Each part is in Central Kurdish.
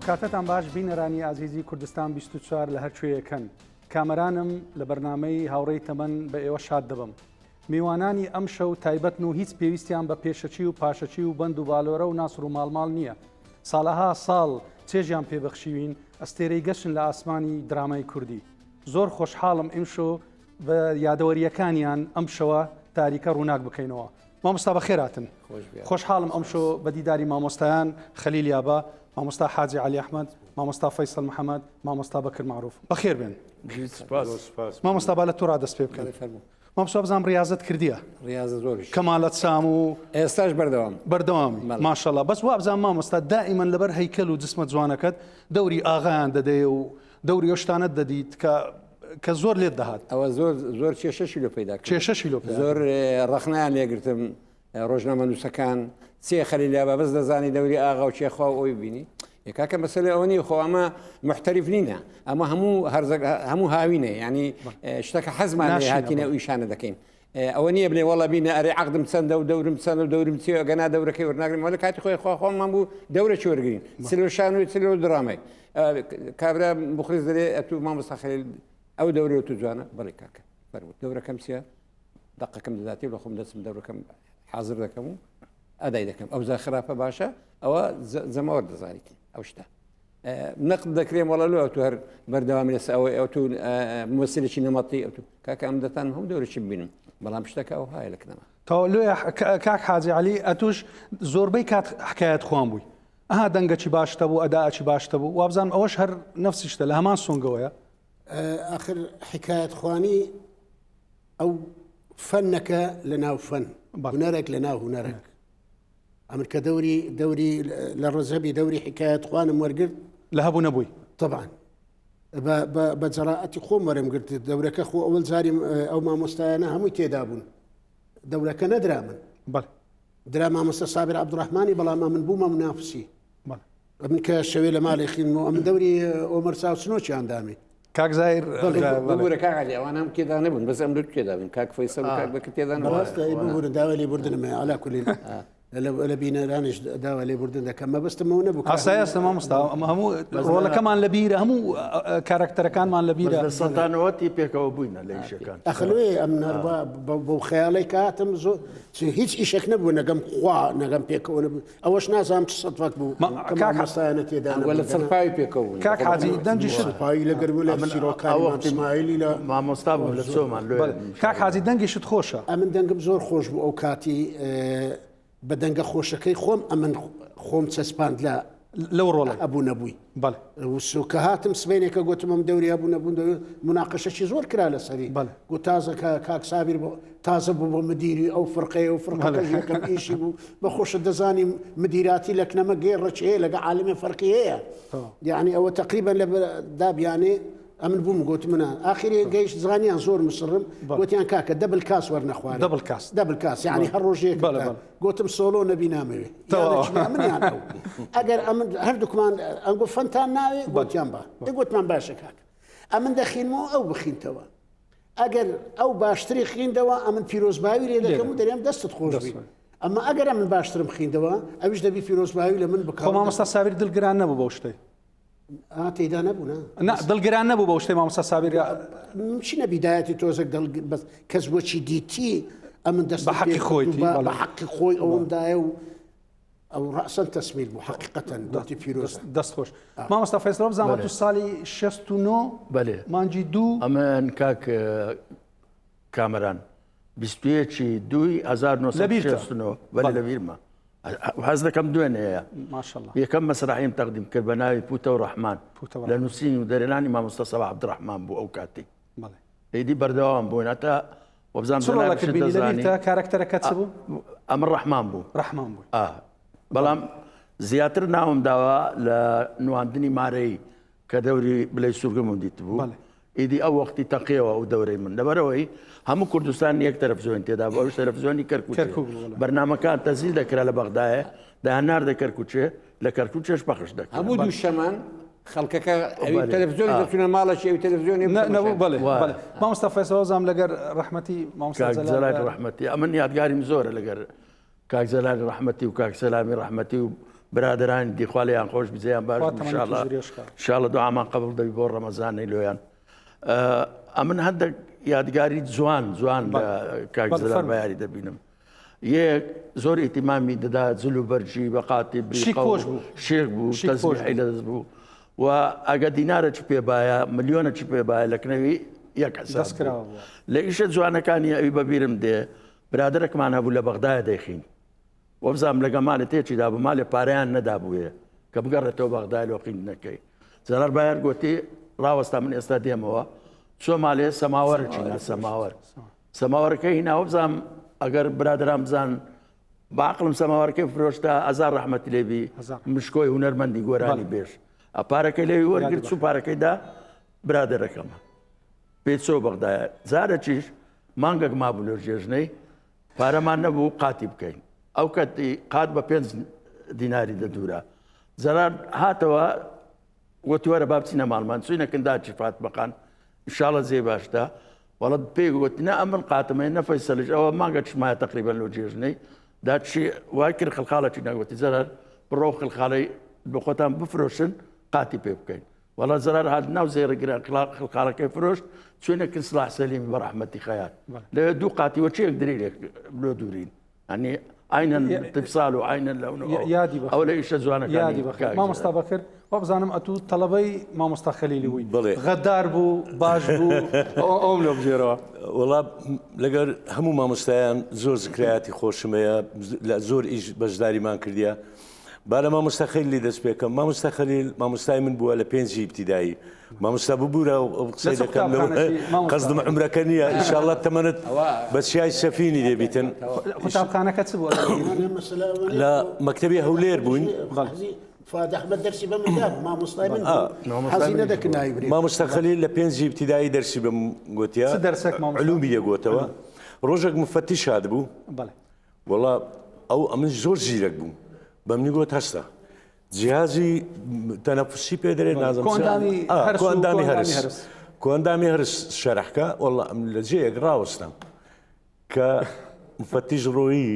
ئەوکاتەتان باش بینەرانی ئازیزی کوردستان 24 لە هەر کوێیەکەن کامەرانم لە بەرنامەی هاوڕێی تەمەن بە ئێوە شاد دەبم میوانانی ئەمشەو تایبەتن و هیچ پێویستیان بە پێشەکی و پاشەکی و بەند و بالۆرە و ناسر و ماڵماڵ نییە. ساڵەها ساڵ چێژیان پێ بەخشیوین، ئەستێرەی گەشن لە ئاسمانی درامای کوردی. زۆر خۆشحاڵم ئیمشۆ بە یادەوەرییەکانیان ئەم شەوە تاریکە ڕووناک بکەینەوە. مامۆستا بەخێرهاتن. خۆشحاڵم ئەمشۆ بە دیداری مامۆستایان خەلیل یابە، مامۆستا حاجی عەلی ئەحمەد، مامۆستا فەیسەڵ محەمەد، مامۆستا بەکر مەعروف. بەخێر بێن. مامۆستا با لە تۆ ڕا دەست پێ بکەین. مامۆستا بزانم ڕیازەت کردیە؟ ڕیازە زۆریش. کەمالەت سام و ئێستاش بەردەوام. بەردەوامی ماشەڵا بەس وابزانم مامۆستا دائیمەن لەبەر هەیکەل و جسمە جوانەکەت دەوری ئاغایان دەدەیە و دەوری ئەو شتانەت دەدیت کە کە زۆر لێت دەهات. ئەوە زۆر زۆر کێشەشی لۆ پەیدا کرد. کێشەشی لۆ پەیدا زۆر ڕەخنەیان لێگرتم ڕۆژنامەنووسەکان چێ خەلیل یابا بەس دەزانی دەوری ئاغا و چێخوا و ئەوی بینی ئێ کاکە مەسەلە ئەوە نییە خۆ ئەمە محتەریف نینە ئەمە هەموو هەرزە هەموو هاوینە ینی شتەکە حەزمان لێ ناشینە هاتینە بەڵێ. ئەو ئیشانە دەکەین ئەوە نییە بلێ وەڵا بینە ئەرێ عەقدم چەندە و دەورم چەندە و دەورم چییە ئەگەنا دەورەکەی وەرناگرم وەلە کاتی خۆی خوا خۆمان بوو دەورە چی وەرگرین چ لەو شانۆی چ لەو درامای کابرا مخلص دەرێ ئەتوو مامۆستا خەلیل ئەو دەورەی تو جوانە بەڵێ کاکە فەرموو دەورەکەم چییە دەقەکەم دەداتێ لە خۆم دەچم دەورەکەم حاضر دەکەم و ئەدای دەکەم ئەو زا خراپە باشە ئەوە جەماوەر دەزانیت ئەو شتە نەقد دەکرێن وەڵا لۆ تو هەر بەردەوام لەسە ئەوەی ئەو تو ممثلێکی نەمەتی ئەو تو کاکە ئەم دەتان هەم دەورەی ببینم بەڵام شتەکە ئەو هایە لە کنەما تەواو لۆیە کاک حاجی عەلی ئەتوش زۆربەی کات حکایەت خوان بووی ئەها دەنگەکی باشتە بوو ئەداەکی باشتە بوو وابزانم ئەوەش هەر نەفسی شتە لە هەمان سۆنگەوەیە ئاخر حکایەت خوانی ئەو فەنەکە لە ناو فەن هونەرێک لە ناو هونەرێک ئەمن کە دەوری دەوری لە ڕزەبی دەوری حکایەت خوانم وەرگرت لە هەبوو نەبووی طبعا بە جەرائەتی خۆم وەرم گرت دەورەکە خۆ ئەوەل جاریم ئەو مامۆستایانە هەمووی تێدا بوون دەورەکە نەدرا من درا مامۆستا سابر عبدالرحمانی بەڵام ئەمن بوومە منافسی ئەمن کە شەوێ لە ماڵێ خینمەوە ئەمن دەوری ئۆمەر چاوچنۆکیان دامێ. کاک زاهیر ببورە کاک عەلی ئەوان هەم تێدا نەبوون بەس ئەم دوو تێدا بوون کاک فەیسەڵ و کاک بەکر تێدا نەبوون. ڕاستە ئەی ببورە داوای لێبوردنم هەیە عەلا کولین لە بینەرانیش داوا لێبوردن دەکەم مەبەستم ئەوە نەبوو کە ئاسایی ئەستە مامۆستا ئەمە هەموو ڕۆڵەکەمان لە بیرە هەموو کارەکتەرەکانمان لە بیرە بەس لە سەدانەوەتی پێکەوە بووینە لە ئیشەکان. ئەخ لۆیە ئەمن هەر وا بەو خەیاڵەی کە هاتم زۆر هیچ ئیشێک نەبوو نەگەم خوا نەگەم پێکەوە نەبوو ئەوەش نازانم چ سەدفەک بوو کە مامۆستایانە تێدا نەبوون. لە چڵپاوی پێکەوە بوون. کاک حاجی دەنگی شت چڵپاوی لە گەرمە لە چیرۆکانی مام سمایلی لە مامۆستا بووم لە چۆمان لۆ کاک حاجی دەنگی شت خۆشە. ئەمن دەنگم زۆر خۆش بوو ئەو کاتی بە دەنگە خۆشەکەی خۆم ئەمن خۆم چەسپاند لە لەو ڕۆڵە ئەبوو نەبووی بەڵێ وسو کە هاتم سبەینێکە گوتم ئەم دەوری هەبوو نەبوون دەوری مناقەشەکی زۆر کرا لەسەری بەڵێ. گوت تازە کە کاک سابیر بۆ تازە بوو بۆ مدیری ئەو فرقەیە و فرقەکەش بەڵێ. یەکەم ئیشی بوو بە خۆشت دەزانی مدیراتی لە کنەمە گێڕەکی هەیە لەگە عالمێ فەرقی هەیە تەواو. یعنی ئەوە تقریبا لە دابیانێ ئەمن بووم گوت منە ئاخری گەیشت زانیان زۆر مسڕم بەڵێ. گوتیان کاکە دەبل کاس وەرنەخوارێ دەبل کاس. دەبل کاس یعنی هەر ڕۆژێک بەڵێ، بەڵێ. گوتم سۆلۆ نەبی نامەوێ تەواو. من یان ئەو ئەگەر ئەمن هەردووکمان ئەنگۆ فەنتان ناوێ گوتیان با دە گوتمان باشە کاک ئەمن دەخینمەوە ئەو بخینتەوە ئەگەر ئەو باشتری خیندەوە ئەمن پیرۆزباوی لێ دەکەم و دەرێم دەستت خۆش بی ئەمە ئەگەر ئەمن باشترم خیندەوە ئەویش دەبی پیرۆزباوی لە من بکا خۆ مامۆستا سابیر دڵگران نەبوو بەو شتەی ئا تێدا نەبوو نا نا دڵگران نەبوو بەو شتەی مامۆستا سابیر چینە بیدایەتی تۆزێک دڵ بەس کەس وەچی دیتی ئەمن دەست بە حەقی خۆیتی، بەڵێ. بە حەقی خۆی ئەوم دایە و ئەو ڕەسەن تەسمیل بوو حەقیقەتەن گوتی پیرۆزە دەست خۆش مامۆستا فەیسەڵ بزانم تو ساڵی 69 بەلێ. مانگی دوو ئەمن کاک کامەران 21 دووی 1969 بەلێ لە بیرمە حەز دەکەم دوێنێیە ماشەڵڵا یەکەم مەسرحیم تەقدیم کرد بە ناوی پوتە و ڕەحمان پوتە و لە نووسین و دەرێنانی مامۆستا سەباح عەبدوڕەحمان بوو ئەو کاتی بەڵێ ئیدی بەردەوام بووین هەتا وەبزانم چ ڕۆڵەکەت جەنابیشت بینی لە دەزانی بیرتە کارەکتەرەکە چ بوو ئەمە ڕەحمان بوو ڕەحمان بوو ئا بەڵام زیاتر ناوم داوە لە نواندنی مارەی کە دەوری بلەی سوورگەمم دیتبوو بەڵێ. ئیدی ئەو وەختی تەقیەوە ئەو دەورەی من لەبەرەوەی هەموو کوردستان یەک تەلەفزیۆن تێدا بوو ئەویش تەلەفزیۆنی کەرکووک کەرکووک بوو، بەڵێ. بەرنامەکان تەزیل دەکرا لە بەغدایە دەیانناردە کەرکووکێ لە کەرکووکێش پەخش دەکرا هەموو دوو شەمان خەڵکەکە ئەوی بەڵێ. تەلەفزیۆنی ئا. دەچوونە ماڵەکی ئەوی تەلەفزیۆنی نە- نەبوو بەڵێ وایە. بەڵێ مامۆستا فەیسەڵ وەزام لەگەر ڕەحمەتی مامۆستا کاک جەلال جەلال ڕەحمەتی ئەمن یادگاریم زۆرە لەگەر کاک جەلال ڕەحمەتی و کاک سەلامی ڕەحمەتی و برادەرانی دی خوا لێیان خۆش بی جێیان باش شاڵە دوعامان قبول دەبی بۆ ڕەمەزانەی لۆیان ئەمن هەندێک یادگاری جوان جوان لە کاک زەلال بەیاری دەبینم یەک زۆر ئیتیمامی دەدا جل و بەرگی بە قاتی بریقە بوو شێک بوو تەزمیحی لەدەست بوو و ئەگە دینارێکی پێ بایە ملیۆنێکی پێ بایە لە کنەوی یەک حساب لە ئیشە جوانەکانی ئەوی بەبیرم دێ برادەرێکمان هەبوو لە بەغدایە دەیخین وەبزانم لەگە مالێ تێکی دابوو مالێ پارەیان نەدابووێ کە بگەڕێتەوە بەغدای لۆ قیندنەکەی جەلال بایەر گوتی ڕاوەستا من ئێستا دێمەوە چۆ مالێ سەماوەرە چینا سەماوەر سەماوەرەکەی هینا وەبزانم ئەگەر برادران بزان باقلم سەماوەرەکەی فرۆشتا ئەزار ڕەحمەتی لێبی مشکۆی هونەرمەندی گۆرانی بێژ پارەکەی لێوی وەرگرت چوو پارەکەی دا برادەرەکەمە پێ چۆ بەغدایە جارەکیش مانگەک مابوو لۆ جێژنەی پارەمان نەبوو قاتی بکەین ئەو کەتی قات بە پێنج دیناری دەدورا زەرار هاتەوە وتی وەرە با بچینە ماڵمان چوینە کنداچی فاتمەقان ئینشاڵە جێ باشدا وەڵت پێی گوت نە ئەمن قاتمەیە نە فەیسەلیش ئەوە مانگە چمایە تقریبا لۆ جێژنەی داچی وای کرد خلخاڵەکی نەگوتی زەرار بڕۆ خلخاڵەی بۆ خۆتان بفرۆشن قاتی پێ بکەین وەڵا زەرار هات ناو زێڕی گران خلخاڵەکەی فرۆشت چوینە کن سڵاح سەلیمی بە ڕەحمەتی خەیات لەوێ دوو قاتی وە چێک دریلێک لۆ دوورین ئەنی عینەن تفسال و عینەن لەون یادی بە ئەو لە ئیشە جوانەکانی یادی بەخێر مامۆستا بەکر وابزانم ئەتوو تەڵەبەی مامۆستا خەلیلی بووی بەڵێ. غەدار بوو باش بوو ئەوم لۆ بگێرەوە. وەڵا لەگەر هەموو مامۆستایان زۆر زکرایاتی خۆشم هەیە لە زۆر ئیش بەشداریمان کردیە با لە مامۆستا خەلیلی دەست پێکەم مامۆستا خەلیل مامۆستای من بووە لە پێنجی ئیبتیدایی مامۆستا ببورە ئەو قسەی لە چ دەکەم لەو قوتابخانەکی مامۆستا؟ قەزدم عومرەکە نییە ئینشاڵڵا تەمەنت بە چیای سەفینی دەبیتن قوتابخانەکە چ بوو؟ لە مەکتەبی هەولێر بووین فواد ئەحمەد دەرسی بە من دابوو مامۆستای من بوو حەزی نەدەکرد ناوی برێ مامۆستا خەلیل لە پێنجی ئیبتیدایی دەرسی بەم گوتیە چ دەرسێک مامۆستا؟ علومی دەگوتەوە ڕۆژێک مفەتیش هاتبوو بەڵێ وەڵا ئەو ئەمن زۆر زیرەک بووم بەمنی گوت هەستە جیهازی تەنەفسی پێ دەرێ نازم کۆئەندامی هەرس و کۆئەندامی کۆئەندامی هەرس هەرس. کۆئەندامی هەرس شەرحکە وەڵا ئەم لە جێیەک ڕاوەستام کە مفەتیش ڕۆیی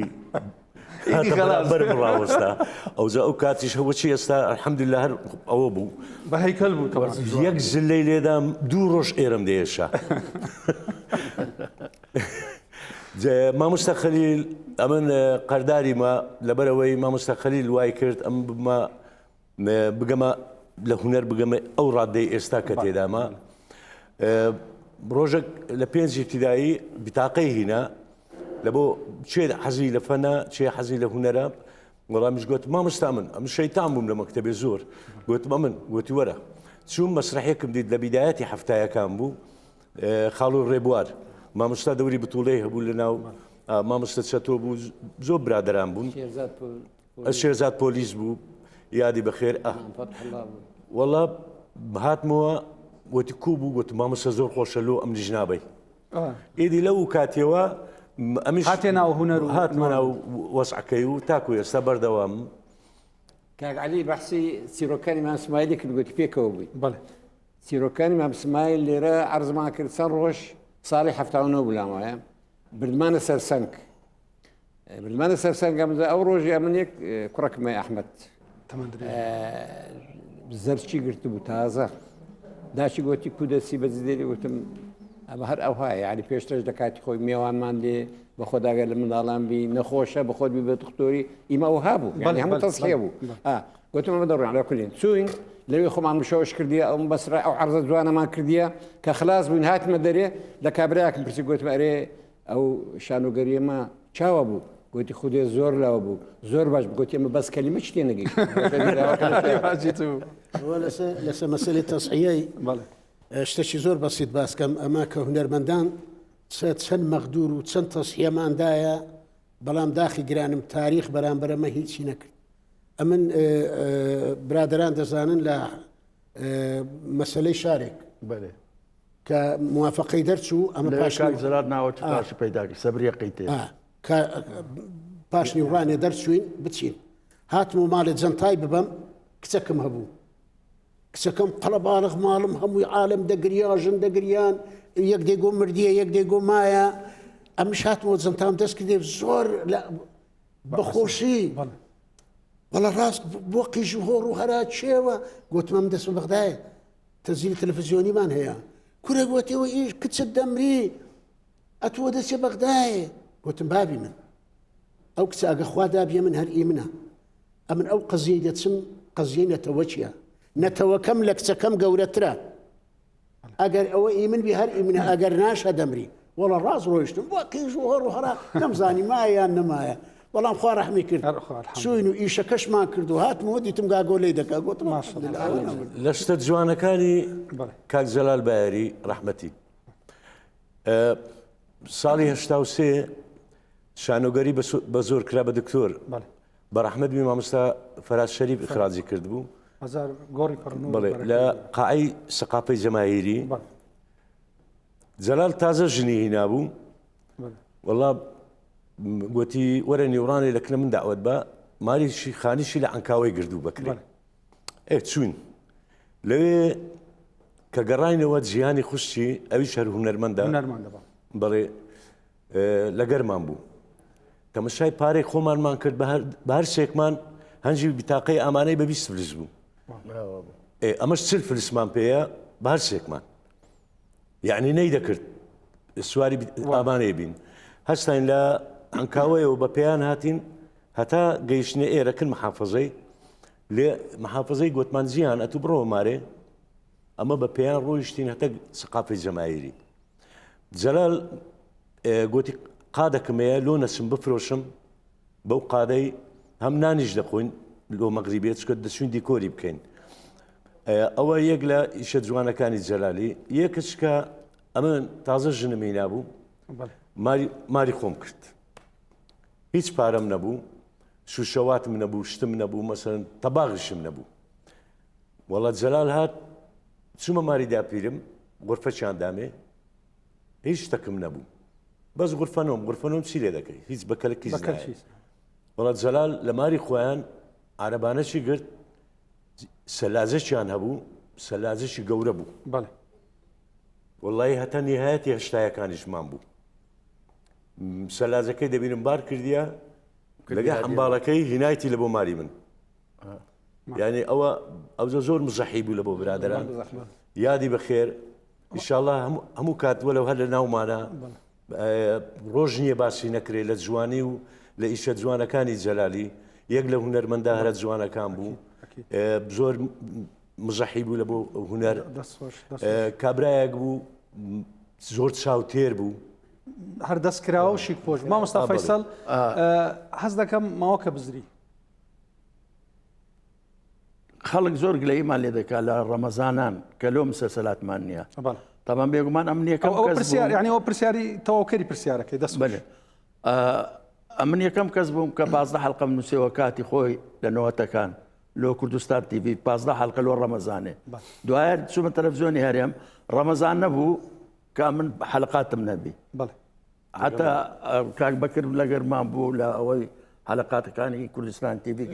هاتە بەرامبەرم ڕاوەستا ئەوجا ئەو کاتیش هەوە چی ئێستا الحەمدللە هەر ئەوە بوو بە هەیکەل بوو تەبعەن. یەک زلەی لێدام دوو ڕۆژ ئێرەم دەیەشا مامۆستا خەلیل ئەمن قەرداریمە لەبەرەوەی مامۆستا خەلیل وای کرد ئەم بمە بگەمە لە هونەر بگەمە ئەو ڕادەی ئێستا کە تێدامە ڕۆژێک لە پێنج ابتدایی بتاقەی هینا لە بۆ چێ حەزی لە فەنە چێ حەزی لە هونەرە وەڵامیش گوت مامۆستا من ئەم شەیتان بووم لە مەکتەبێ زۆر گوتم ئەمن گوتی وەرە چوون مەسرحێکم دیت لە بیدایەتی هەفتایەکان بوو خاڵو ڕێبوار مامۆستا دەوری بتوڵەی هەبوو لە ناو مامۆستا چەتۆ بوو زۆر برادران بوون شێرزاد پۆلیس بوو یادی بەخێر ئە وەڵا هاتمەوە وتی کو بوو گوت مامۆستا زۆر خۆشە لۆ ئەم نابی ئیدی لەو کاتیەوە ئەمیش هاتێ ناو هونەر و هاتمە ناو وەزعەکەی و تاکو ئێستا بەردەوام. کاک عەلی بەحسی چیرۆکانی مام سمایلی کرد گوتی پێکەوە بووین. بەڵێ. چیرۆکانی مام سمایل لێرە عەرزمان کرد چەند ڕۆژ ساڵی 79 بوو لام وایە بردمانە سەرسەنگ بردمانە سەرسەنگ ئەمجا ئەو ڕۆژی ئەمن یەک کوڕەکمە ئەحمەد زەرچی گرتبوو تازە داچی گۆتی کو دەسی بە جدێری وتم ئەمە هەر ئەوهایە یعنی پێشترش لە کاتی خۆی مێوانمان لێ بە خۆداگەر لە منداڵان بی نەخۆشە بە خۆت بی بە دکتۆری ئیمە ئەوها بوو یعنی هەموو تەسحیە بوو گوتم ئەمە دەڕۆین لە کولین چوین لەوێ خۆمان مشەوەش کردیە ئەو بەسرە ئەو عەرزە جوانەمان کردیە کە خلاص بووین هاتمە دەرێ لە کابراکم پرسی گوتم ئەرێ ئەو شانۆگەریەمە چاوە بوو گوتی خودێ زۆر لاوە بوو زۆر باش گوتی ئەمە بەس کەلیمە شتێ نەگەیشت لەسەر مەسەلەی تەسحیەی شتێکی زۆر بەسیت باسکەم ئەمە کە هونەرمەندان چەند مەغدور و چەند تەسحیەماندایە بەڵام داخی گرانم تاریخ بەرامبەرەمە هیچی نەکرد ئەمن برادران دەزانن لە مەسلەی شارێک بەێ کە موافقەی دەرچوو ئەمە پاش زرار ناوە پاش پەیدا کرد سەبریە قەیتێ پاش نیوڕانێ دەرچوین بچین هاتم و ماڵێ جەنتای ببەم کچەکەم هەبوو کچەکەم قەڵەباڵغ ماڵم هەمووی عالم دەگریا ژن دەگریان یەک دەیگۆ مردیە یەک دەیگۆ مایە ئەمش هاتمەوە جەنتام دەست کردێ زۆر بەخۆشی. وەڵا ڕاست بۆ قیژ و هۆڕ و هەرا چێوە گوتمە من دەچمە بەغدایە تەزیل تەلەفزیۆنیمان هەیە کورە گوتەوە ئیش کچت دەمری ئەتووە دەچێ بەغدایێ گوتم بابی من ئەو کچە ئەگە خوا دابیە من هەر ئی منە ئەمن ئەو قەزیەی دەچم قەزیەی نەتەوەکیە نەتەوەکەم لە کچەکەم گەورەترە ئەگەر ئەوە ئی من بی هەر ئی منە ئەگەر ناش هەدەمری وەڵا ڕاست ڕۆیشتم بۆ قیژ و هەڕ و هەڕا نەمزانی مایە یان نەمایە بەڵام خوا ڕەحمی کرد چوین و ئیشەکەشمان کرد و هاتمەوە دیتم گاگۆ لێی دەکا گوتم لە شتە جوانەکانی کاک جەلال بایەری ڕەحمەتی ساڵی 83 شانۆگەری بە زۆر کرا بە دکتۆر بە ڕەحمەت بی مامۆستا فەراز شەریف ئیخراجی کردبوو بەڵێ لە قاعەی سەقافەی جەماهیری جەلال تازە ژنی هینابوو وەڵا گوتی وەرە نیوڕانێ لە کنە من داوت بە ماریشی خانیشی لە عەنکاوەی گردوو بەکرێ ئێ چوین لەوێ کە گەڕاینەوە جیهانی خوشتی ئەویش هەر هونەرمەندە بەڵێ لە گەرمان بوو تەمەشای پارەی خۆمانمان کرد بە هەر سێکمان هەنجی بتاقەی ئامانەی بە 20 فلس بوو ئەمەش چل فلسمان پێەیە بە هەر سێکمان یعنی نەی دەکرد سواری ئامانەی بین هەستین لە ئەنکاوەیەوە بە پێیان هاتین هەتا گەیشتنە ئێرەکن محافظەی لێ محافظەی گوتمان جیان ئەتو بڕۆ مارێ ئەمە بە پێیان ڕۆیشتین هەتا سقافی جەماهیری جەلال گوتی قادەکم هەیە لۆ نەچم بفرۆشم بەو قادەی هەم نانیش دەخۆین لۆ مەغریبێت چکە دەچوین دیکۆری بکەین ئەوە یەک لە ئیشە جوانەکانی جەلالی یەکچکە ئەمە تازە ژنم هینابوو ماری خۆم کرد هیچ پارەم نەبوو شوشەواتم نەبوو شتم نەبوو مەسەن تەباغیشم نەبوو وەڵا جەلال هات چوومە ماری داپیرم غرفەچیان دامێ هیچ شتەکم نەبوو بەس غرفەنۆم غرفەنۆم چی لێ دەکەی هیچ بە کەلکی وەڵا جەلال لە ماری خۆیان عربانەشی گرت سەلاجەکیان هەبوو سەلاجەکی گەورە بوو بەڵێ وڵی هەتا نهایەتی هەشتایەکانیشمان بوو سەلاجەکەی دەبینم بار کردیە لەگە حەمباڵەکەی هینایتی لە بۆ ماری من یعنی ئەوە ئەوجە زۆر مزەحی بوو لە بۆ برادران یادی بەخێر ئیشاءاللە هەموو کات وەلەو هەر لە ناومانە ڕۆژ نییە باسی نەکرێت لە جوانی و لە ئیشە جوانەکانی جەلالی یەک لە هونەرمەندە هەرە جوانەکان بوو زۆر مزەحی بوو لە بۆ هونەر کابرایەک بوو زۆر چاوتێر بوو هەر دەست کراوە و شیک پۆش مامۆستا فەیسەڵ حەز دەکەم ماوەکە بزری خەڵک زۆر گلەیمان لێ دەکات لە ڕەمەزانان کە لۆ مسەسەلاتمان نییە تامان بێگومان ئەم یەکەم ئەو پرسیار یعنی ئەو پرسیاری تەواوکەری پرسیارەکەی دەست بەێ ئەمن یەکەم کەس بووم کە پازدە حەلقەم نووسەوە کاتی خۆی لە نەوەتەکان لۆ کوردستان تیVی پازدە حەلقە لۆ ڕەمەزانێ دوایە چوومە تەلەڤزیۆنی هەرێم ڕەمەزان نەبوو کە من حەلقاتم نەبی بەڵێ حتا کاک بەکر لەگەرمان بوو لە ئەوەی حەلقاتەکانی کوردستان تیڤی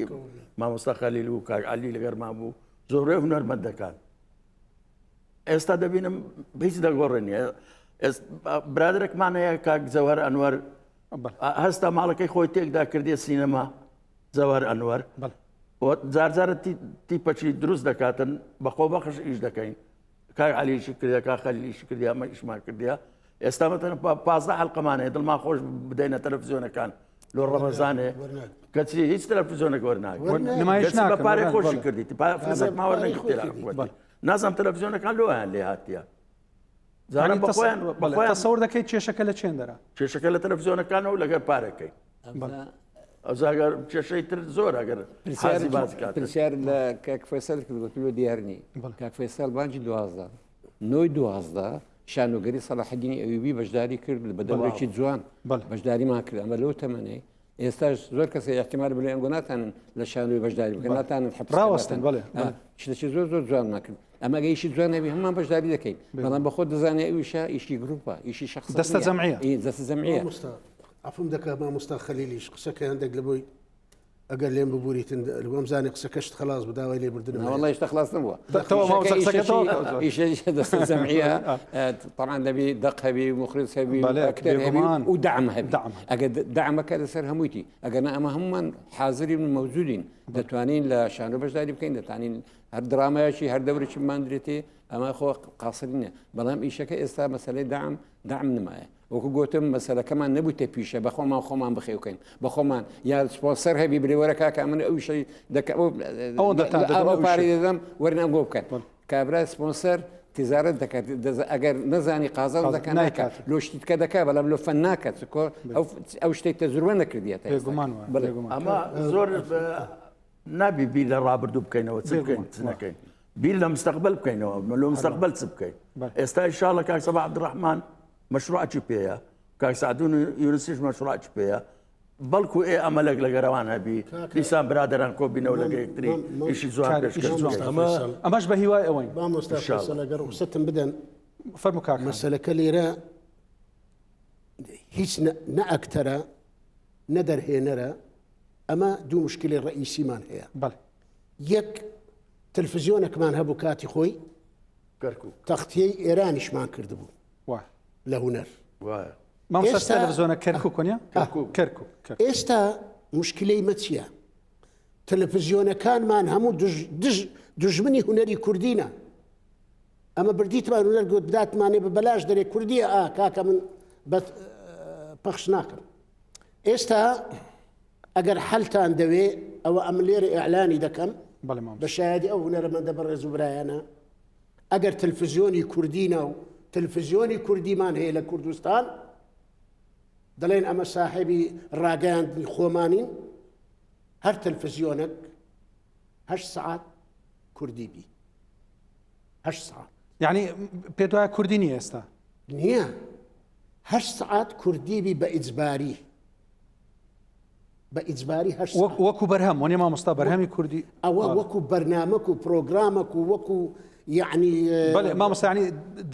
مامۆستا خەلیل و کاک عەلی لەگەرمان بوو زۆربەی هونەرمەندەکان ئێستا دەبینم هیچ دەگۆڕێ نییە برادێکمان هەیە کاک جەوهر ئەنوەر هەستا ماڵەکەی خۆی تێکدا کردێ سینەما جەوهر ئەنوەر جارجارە تیپەکی دروست دەکاتن بەخۆ بەخش ئیش دەکەین کاک عەلی ئیشی کردیە کاک خەلیل ئیشی کردیە ئەمە ئیشمان کردیە ئێستا مەتەن 15 حەلقەمان هەیە دڵمان خۆش بدەینە تەلەفزیۆنەکان لۆ ڕەمەزانێ کەچی هیچ تەلەفزیۆنێک وەرناگرن بە پارەی خۆشی کردیت فلسێک ما وەرنەگرتێ نازانم تەلەفزیۆنەکان لۆیان لێ هاتیە زانم بەخۆیان تەسەور دەکەی کێشەکە لە چێن دەرا کێشەکە لە تەلەفزیۆنەکانەوە لەگەر پارەکەی ئەوجا کێشەی تر زۆر ئەگەر پرسیار باس کات پرسیار لە کاک فەیسەل کرد گوتم لۆ دیار نی کاک فەیسەل بانگی 12 نۆی 12 شانۆگەری سەلاحەدینی ئەیوبی بەشداری کرد بە دەورێکی جوان بەشداریمان کرد ئەمە لەو تەمەنەی ئێستاش زۆر کەسە احتیمال بڵێ ئەنگۆ ناتانن لە شانۆی بەشداری بکەن ناتانن حەبس ڕاوەستن بەڵێ شتێکی زۆر زۆر جوانمان کرد ئەمە گە ئیشی جوان نەبی هەمان بەشداری دەکەین بەڵام بە خۆت دەزانێ ئەویشە ئیشی گروپە ئیشی شخص دەستە جەمعیە دەستە جەمعیە عەفوم دەکا مامۆستا خەلیلیش قسەکە هەندێک لە بۆی. ئەگەر لێم ببوریتن وەمزانی قسەکەشت خلاص بوو داوای لێبوردنم هەیە. والله هێشتا خلاص نەبووە. تەواو مامۆستا قسەکە تەواو کە. ئیشە دەستە جەمعیە طبعا دەبی دەق هەبی مخرج هەبی بەڵێ، ئەکتەر هەبی بێگومان. و دەعم هەبی. دەعم هەبی. ئەگەر دەعمەکە لەسەر هەموویتی ئەگەر نا ئەمە هەموومان حازرین و مەوجودین دەتوانین لە شانۆ بەشداری بکەین دەتوانین هەر درامایەکی هەر دەورێکی بماندرێتێ ئەمە خۆ قاسری نییە بەڵام ئیشەکە ئێستا مەسەلەی دەعم دەعم نمایە وەکو گۆتم مەسەلەکەمان نەبوویتە پیشە بە خۆمان خۆمان بخێوکەین بە خۆمان یا سپۆنسەر هەبی برێ وەرە کاکە من ئەو شەی دەکە ئەوەندە تا دەدەم ئەو ئەو پارەی شەی. دەدەم وەرن ئەم گۆ بکەن کابرا سپۆنسەر تجارەت دەکات ئەگەر نەزانی قازانج قازانج دەکات ناکات نایکات. لۆ شتی تکە دەکات بەڵام لۆ فەن ناکات چکۆ ئەو ئەو شتێک تەجروبە نەکردیە تا ئێستا. بێگومان وایە، بەڵێ. بێگومان. ئەمە زۆر نابی بیر لە ڕابردوو بکەینەوە چ بکەین بێگومان. چ نەکەین بیر لە مستەقبل بکەینەوە لۆ مستەقبل چ بکەین بەڵێ. ئێستا ئینشاڵڵا کاک سەباح عەبدوڕەحمان مەشروعی پێیە کاک سەعدون یونسیش مەشروعی پێیە بەڵکو ئێ ئەمەلێک لە گەرەوان هەبی دیسان برادەران کۆبینەوە لەگە یەکتری ئیشی جوان پێشکەش بکەین. ئەمە ئەمەش بە هیوای ئەوەین. مامۆستا فەیسەڵ ئەگەر ڕوخسەتم بدەن فەرموو کاک حامد. مەسەلەکە لێرە هیچ نە ئەکتەرە نە دەرهێنەرە ئەمە دوو مشکلی ڕئیسیمان هەیە بەڵێ. یەک تەلفزیۆنێکمان هەبوو کاتی خۆی کەرکوک. تەختیەی ئێرانیشمان کردبوو وا. لە هونەر. وایە. مامۆستا ئێستا تەلەفزیۆنە کەرکوک وەنیە؟ کەرکوک. کەرکوک. کەرکوک. ئێستا مشکلەی مە چییە؟ تەلەفزیۆنەکانمان هەموو دژ دژ دژمنی هونەری کوردینە. ئەمە بردیتمان هونەر گوت بداتمانێ بە بەلاش دەرێ کوردیە ئا کاکە من بە پەخش ناکەم. ئێستا ئەگەر حەلتان دەوێ ئەوە ئەمن لێرە ئیعلانی دەکەم بەڵێ مامۆستا. بە شایەدی ئەو هونەرمەندە بەڕێز و برایانە ئەگەر تەلفزیۆنی کوردی ناو تەلفزیۆنی کوردیمان هەیە لە کوردستان دەڵێن ئەمە ساحێبی ڕاگەیاندنی خۆمانین هەر تەلفزیۆنێک هەشت سەعات کوردی بی هەشت سەعات یعنی پێت وایە کوردی نییە ئێستا؟ نییە هەشت سەعات کوردی بی بە ئیجباری بە ئیجباری هەشت وەک وەکو بەرهەم وەنیە مامۆستا بەرهەمی کوردی ئەوە وەکو بەرنامەک و پرۆگرامەک و وەکو یعنی بەڵێ مامۆستا یعنی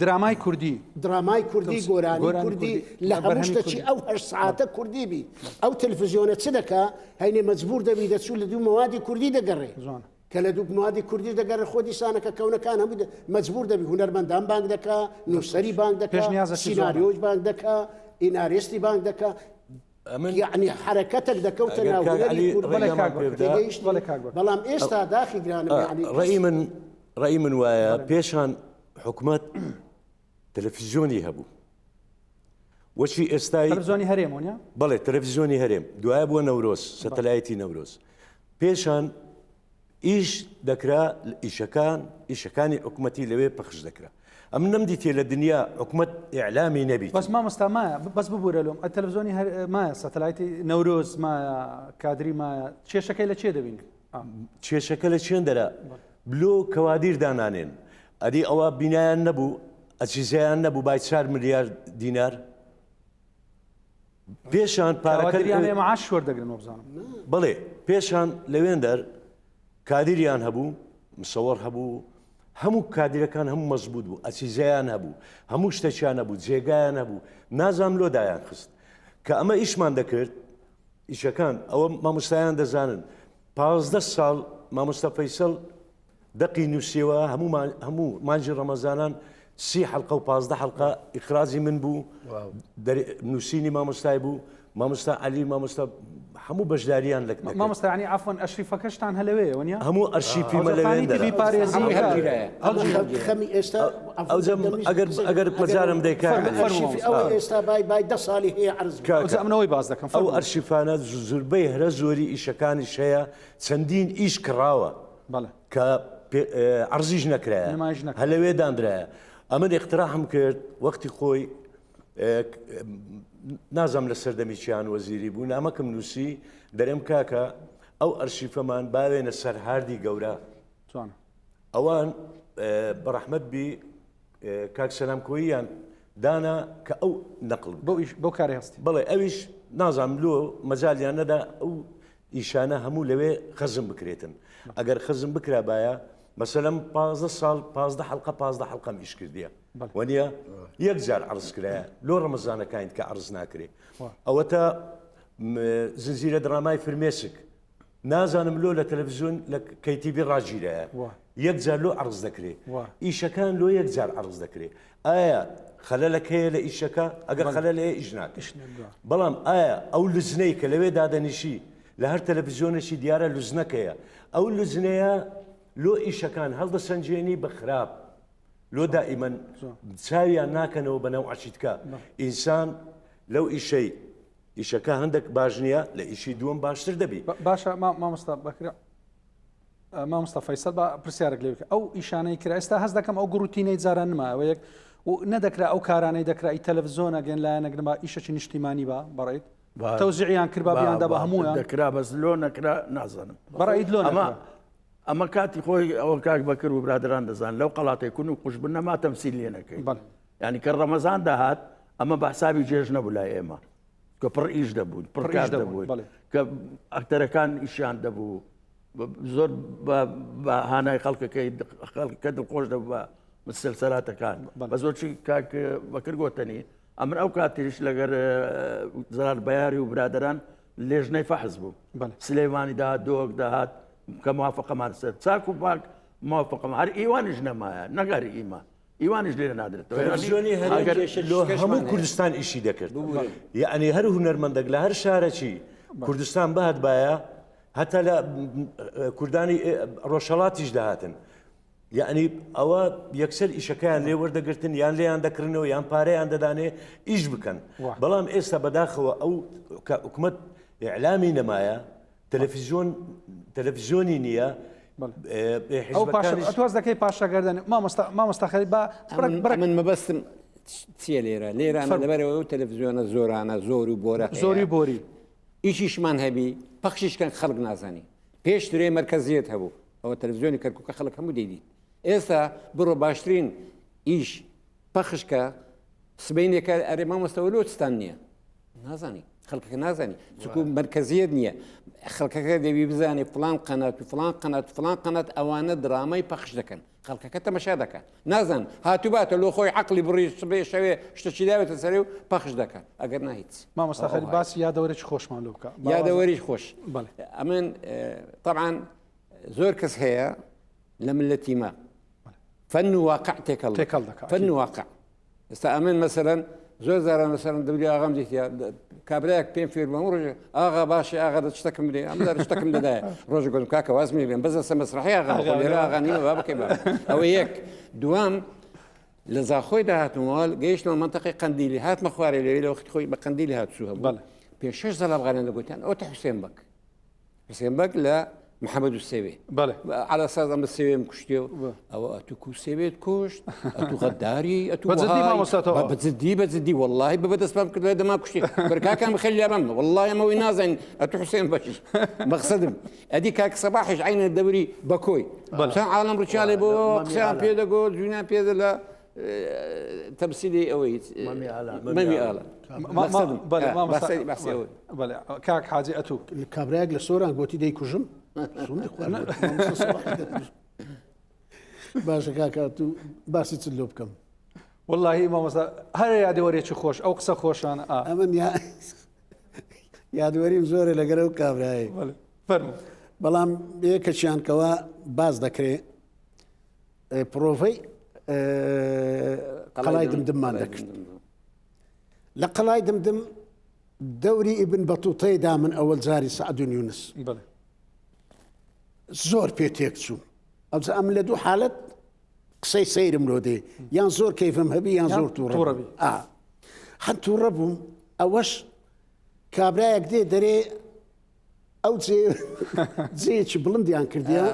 درامای کوردی درامای کوردی گۆرانی گۆرانی کوردی کوردی، لە هەموو بەرهەمی شتەکی کوردی. ئەو هەشت سەعاتە کوردی بی ئەو تەلەفزیۆنە چ دەکا هەینێ مەجبور دەبی دەچوو لە دوو مەوادی کوردی دەگەڕێ جوانە. کە لە دوو موادی کوردیش دەگەڕێ خۆ دیسانەکە کەونەکان هەموو مەجبور دەبی هونەرمەندان بانگ دەکا نووسەری بانگ دەکا پێشنیازەکی جوانە. سیناریۆش بانگ دەکا ئینارێستی بانگ دەکا ئەمن یعنی حرەکەتێک دەکەوتە ئەگەر ناو کاک هونەری عەلی کورد. بەڵێ ڕێگەمان کاک پێ بەکر. بدا تێگەیشتی؟ بەڵێ کاک بەکر. بەڵام ئێستا داخی گرانم یعنی کەس ڕەئی من ڕەئی من وایە پێشان حکومەت تەلەفیزیۆنی هەبوو وەچی ئێستای تەلەفزیۆنی هەرێم وەنیە؟ بەڵێ تەلەفیزیۆنی هەرێم دوایە بووە نەورۆز سەتەلایتی نەورۆز پێشان ئیش دەکرا ئیشەکان ئیشەکانی حکومەتی لەوێ پەخش دەکرا ئەمن نەمدیتێ لە دنیا حکومەت ئیعلامی نەبیت. بەس مامۆستا مایە بەس ببورە لۆم تەلەفزیۆنی هەر مایە سەتەلایتی نەورۆز مایە کادری مایە کێشەکەی لە چێ دەبینی؟ کێشەکە لە چێن دەرا لۆ کەوادیر دانانێن ئەدی ئەوە بینایان نەبوو ئەجیزەیان نەبوو بای چار ملیار دینار پێشان پارەکە کەوادریان هەیە معاش وەردەگرن وەبزانم. بەڵێ پێشان لەوێندەر کادیریان هەبوو مسەوەڕ هەبوو هەموو کادیرەکان هەموو مەزبوط بوو ئەچیزەیان هەبوو هەموو شتەکیان هەبوو جێگایان هەبوو نازام لۆ دایان خست کە ئەمە ئیشمان دەکرد ئیشەکان ئەوە مامۆستایان دەزانن 15 ساڵ مامۆستا فەیسەڵ دەقی نووسیوە هەموو هەموو مانگی ڕەمەزانان سی حەڵقە و 15 حەڵقە ئیخراجی من بوو نووسینی مامۆستای بوو مامۆستا عەلی مامۆستا هەموو بەشداریان لە مامۆستا یعنی عەفوەن ئەرشیفەکەشتان هەر لەوێیە وەنیە؟ هەموو ئەرشیفی مە لەوێن دەرا. بیپارێزی هەمووی هەڵگیرایە. خەمی ئێستا ئەوجا ئەگەر ئەگەر مەجالم دەی کاک عەلی. ئەرشیفی ئەوە ئێستا بای بای دە ساڵی هەیە عەرز بکە. ئەوجا ئەمن ئەوەی باس دەکەم. ئەو ئەرشیفانە زوربەی هەرە زۆری ئیشەکانیش هەیە چەندین ئیش کڕاوە کە عەرزیش نەکرایە هەر لەوێ دانرایە. ئەمن ئیقتراحم کرد وەختی خۆی نازانم لە سەردەمی چیان وەزیری بوو نامەکم نووسی دەرێم کاکە ئەو ئەرشیفەمان باوێنە سەر هاردی گەورە ئەوان بەڕەحمەت بی کاک سەلام کۆییان دانا کە ئەو نەقل بۆ ئیش بۆ کاری هەستی بەڵێ ئەویش نازانم لۆ مەجالیان نەدا ئەو ئیشانە هەموو لەوێ خەزم بکرێتن ئەگەر خەزم بکرابایە مەسەلەن پازدە ساڵ پازدە حەڵقە پازدە حەڵقەم ئیش کردیە وەنیە یەک جار عەرز کرایە لۆ ڕەمەزانەکانیت کە عەرز ناکرێ ئەوەتە زنجیرە درامای فرمێسک. نازانم لۆ لە تەلەفزیۆن لە KTV ڕاگیرایە یەک جار لۆ عەڕز دەکرێ ئیشەکان لۆ یەک جار عەڕز دەکرێ ئایا خەلەلەک هەیە لە ئیشەکە ئەگەر خەلەل هەیە ئیش ناکەی بەڵام ئایا ئەو لجنەی کە لەوێ دادەنیشی لە هەر تەلەفزیۆنێکی دیارە لجنەکەیە ئەو لجنەیە لۆ ئیشەکان هەڵدەسەنجێنی بە خراپ لۆ دائیمەن چاویان ناکەنەوە بە نەوعەکی تکە ئینسان لەو ئیشەی ئیشەکە هەندێک باش نییە لە ئیشی دووەم باشتر دەبی. باشە مامۆستا بەکر مامۆستا فەیسەڵ با پرسیارێک لێ بکە ئەو ئیشانەی کرا ئێستا هەست دەکەم ئەو گوڕوتینەی جاران نما ئەوە یەک و نەدەکرا ئەو کارانەی دەکرا ئی تەلەڤزیۆن ئەگەن لایەنێک نما ئیشەکی نیشتیمانی با بەڕێیت تەوزیعیان کردبا بیاندا بە هەموویان دەکرا بەس لۆ نەکرا نازانم بەڕێیت لۆ ئەمە ئەمە کاتی خۆی ئەوە کاک بەکر و برادران دەزان لەو قەڵاتی کون و قوشبن نەما تەمسیل لێ نەکەی یعنی کە ڕەمەزان داهات ئەمە بە حسابی جێژ نەبوو لای ئێمە کە پڕ ئیش دەبوون پڕ کار دەبوون کە ئەکتەرەکان ئیشیان دەبوو زۆر بە هانای خەڵکەکەی خەڵکە دڵخۆش دەبوو بە مسلسلاتەکان بە زۆرچی کاک بەکر گۆتەنی ئەمن ئەو کاتیش لەگەر زرار بەیاری و برادران لێژنەی فەحز بوو سلێمانی داهات دۆک داهات کە موافقەمان سەر چاک و پاک موافقم هەر ئیوانیش نەمایە نەگەر ئیمە ئیوانیش لێرە نادرێتەوە. تەلەفزیۆنی هەرێم لۆ هەموو کوردستان ئیشی دەکرد یەعنی هەر هونەرمەندێک لە هەر شارەکی کوردستان بهاتبایە هەتا لە کوردانی ڕۆژهەڵاتیش دەهاتن یەعنی ئەوە یەکسەر ئیشەکەیان لێ وەردەگرتن یان لێیان دەکردنەوە یان پارەیان دەدانێ ئیش بکەن بەڵام ئێستا بەداخەوە ئەو کە حکومەت ئیعلامی نەمایە تەلەفیزیۆن تەلەفیزیۆنی نییە ئەو پاشە دەکەی پاشەگەردن مامۆستا مامۆستا خەری با من مەبەستم چییە لێرە لێرە لەبەرەوە ئەو تەلەفزیۆنە زۆرانە زۆر و بۆرە زۆری بۆری ئیشیشمان هەبی پەخشیشکەن خەڵک نازانی پێشترێ مرکزیت هەبوو ئەوە تەلەفزیۆنی کەرکووکە خەڵک هەموو دەیدیت ئێستا بڕۆ باشترین ئیش پەخشکە سبەینێکە ئەرێ مامۆستا وەلۆ چتان نییە نازانی خەڵکەکە نازانی چکو مرکزیت نییە خەڵکەکە دەبی بزانێ فلان قەنات و فلان قەنات و فلان قەنات ئەوانە درامای پەخش دەکەن خەڵکەکە تەمەشا دەکات نازان هاتوو باتە لۆ خۆی عقلی بڕی سبێ شەوێ شتەکی داوێتە سەرێ و پەخش دەکات ئەگەر ناهیچ مامۆستا خەلیل باسی یادەوەرێکی خۆشمان لۆ بکە یادەوەریش خۆش ئەمن طبعا زۆر کەس هەیە لە ملەتی مە فەن و واقع تێکەڵ تێکەڵ دەکات فەن و واقع ئێستا ئەمن مەسەرەن زۆر زاران مەسەرەن دەوری ئاغام دیتیا کابراەک پێم فێر بووم ڕۆژ ئاغا باشی ئاغا دە شتەکەم بدێ ئەم دار شتەکەم دەدایە ڕۆژ گوتم کاکە واز مێ بەس لەسەر مەسرحی ئاغا لێرە ئاغا نیمە با بکەی با ئەوە یەک دوام لە زاخۆی داهاتمەوە گەیشتمە منطقی قەندیلی هاتمە خوارێ لەوێ لە وەختی خۆی بە قەندیلی هاتوو هەبوو پێ شش زەڵ ئەفغانیان دەگوتیان ئەوە تە حوسێن بەک حسێن بەگ لە محەممەد و سێوێ على ساز ئەمە سێوێم کوشتێ و ئەوە ئەتو کو سێوێت کوشت ئەتو غەداری ئەتو بەجدی بەجدی واللهی بە بەدەستمان کرد دەما کوشتی بەرکاکان خەلی لابم والله ئەمەوەی نازانین ئەتو حسێن بەش مەقصدم ئەدی کاک سەباحش عینە دەوری بەکۆی چەند عالم ڕچالێ بۆ قسەیان پێ دەگۆ جوینیان پێ لە تەمسیلی ئەوەی مەمی ئالان کاک حاجی ئەتوو کابراەک لە سۆران گۆتی دەیکوژم باشە کاکە تو باسی چ لۆ بکەم واللهی مامۆستا هەر یادەوەرێکی خۆش ئەو قسە خۆشانە ئەمن یادوەریم زۆرە لەگەر ئەو کابرایە بەڵام یەکەچیان کەوا باز دەکرێ پرۆڤەی قەڵای دمدممان دەکرد لە قەڵای دمدم دەوری ئیبن بەتوتەی دا من ئەوەل جاری سەعدون یونس زۆر پێ تێک چوو ئەوجا ئەم لە دوو حالت قسەی سەیرم لۆ دێ یان زۆر کەیفم هەبی یان زۆر تووڕەبی هەر تووڕە بووم ئەوەش کابرایەک دێ دەرێ ئەو جێ جێیەکی بڵندیان کردیە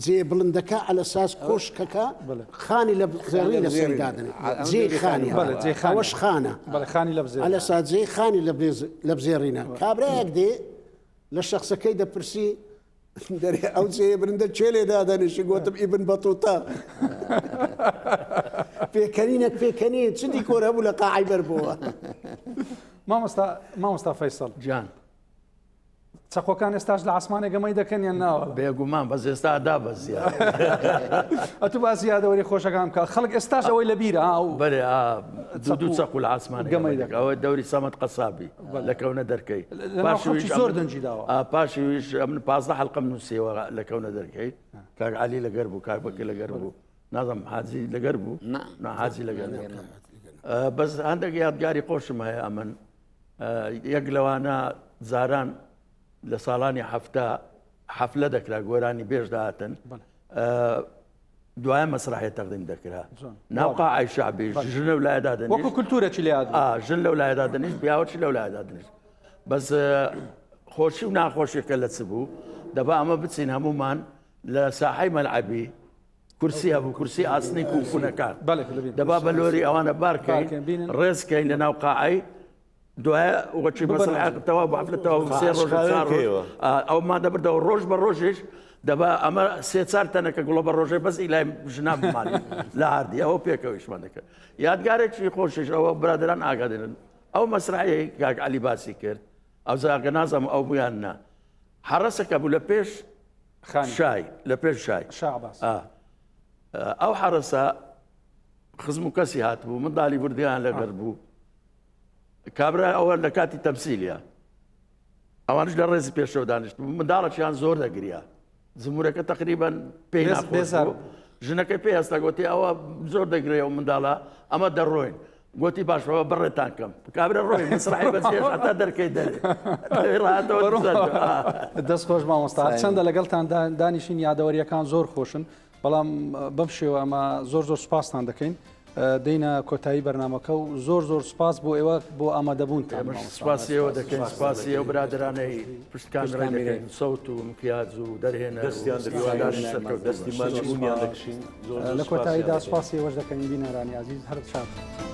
جێ بڵندەکە عەلە ساز کۆشکەکە خانی لە زێڕی لە سەری دادەنێ جێ خانی ئەوەش خانە خانی لە عەلە ساز جێ خانی لە بزێڕینە کابرایەک دێ لە شخصەکەی دەپرسی دەرێ ئەو جێ برندە کێ لێ دادەنیشی گوتم ئیبن بەتوتە پێکەنینەک پێکەنین چ دیکۆر هەبوو لە قاعی بەر بووە مامۆستا مامۆستا فەیسەڵ جان. چەقۆکان ئێستاش لە عاسمانێ گەمەی دەکەن یان نا وەڵا؟ بێگومان بەس ئێستا دابەزیە. ئەتوو باسی یادەوەری خۆشەکان بکە خەڵک ئێستاش ئەوەی لە بیرە ها ئەو بەرێ ئا دوو دوو چەقو لە عاسمانێ گەمەی دەکەن. ئەوە دەوری سەمەد قەسابی لە کەونە دەرکەی. لە ناو خەڵکی زۆر دەنگی داوە. ئا پاشیش ئەمن 15 حەلقەم نووسیوە لە کەونە دەرکەی کاک عەلی لەگەر بوو کاک بەکر لەگەر بوو نازم حاجی لەگەر بوو نا حاجی لەگەر بوو بەس هەندێک یادگاری خۆشم هەیە ئەمن یەک لەوانە جاران لە ساڵانی حەفتا حەفلە دەکرا گۆرانی بێژ دەهاتن دوای مەسرحێ تەقدیم دەکرا ناو قاعی شعبی ژن لەو لایەدا دەنیشت وەکو کولتورەکی لێ هاتبوو ژن لەو لایەدا دەنیشت پیاوەچی لەو لایەدا دەنیشت بەس خۆشی و ناخۆشیەکە لە چ بوو دەبا ئەمە بچین هەمومان لە ساحەی مەلعەبی کورسی هەبوو کورسی ئاسنی کوونکونەکان دەبا بە لۆری ئەوانە بارکەین ڕێزکەین لە ناو قاعی دوایە وەچی مەسەڵ تەوا بۆ حەفلە تەوا سێ ڕۆژ ئەومان دەبردەوە ڕۆژ بە ڕۆژیش دەبا ئەمە سێ چار تەنەکە گوڵە بە ڕۆژێ بەس ئیلای ژنا بمانی لە هاردی ئەوە پێکەوەیشمان دەکرد یادگارێکی خۆشیش ئەوە برادران ئاگادرن ئەو مەسرحەی کاک عەلی باسی کرد ئەو زاگە نازم ئەو بوویان نا حەڕەسەکە بوو لە پێش شای لە پێش شای ئەو حەڕەسە خزم و کەسی هاتبوو منداڵی وردیان لەگەر بوو کابرا ئەوە لە کاتی تەمسیلیە ئەوانش لە ڕێزی پێشەوە دانیشت منداڵەکیان زۆر دەگریا زمورەکە تقریبان پێی ناخۆش ژنەکەی پێ هەستا گوتی ئەوە زۆر دەگرێ و منداڵە ئەمە دەڕۆین گوتی باش بابا بەڕێتان کەم کابرا ڕۆی مەسرحی بەجێش هەتا دەرکەی دەرێ دەست خۆش مامۆستا چەندە لەگەڵتان دانیشین یادەوەریەکان زۆر خۆشن بەڵام بەم شێوە ئەمە زۆر زۆر سوپاستان دەکەین دێینە کۆتایی بەرنامەکە و زۆر زۆر سوپاس بۆ ئێوە بۆ ئامادەبوونتان. سوپاسی ئێوە دەکەین سوپاسی ئەو برادەرانەی پشت کامێرای دەکەین سەوت و مکیاج و دەرهێنەر دەستیان هیواداری سەرکەوتن دەستی ماچبوونیان دەکشین لە کۆتاییدا سوپاسی ئێوەش دەکەین بینەرانی ئازیز هەر شاد.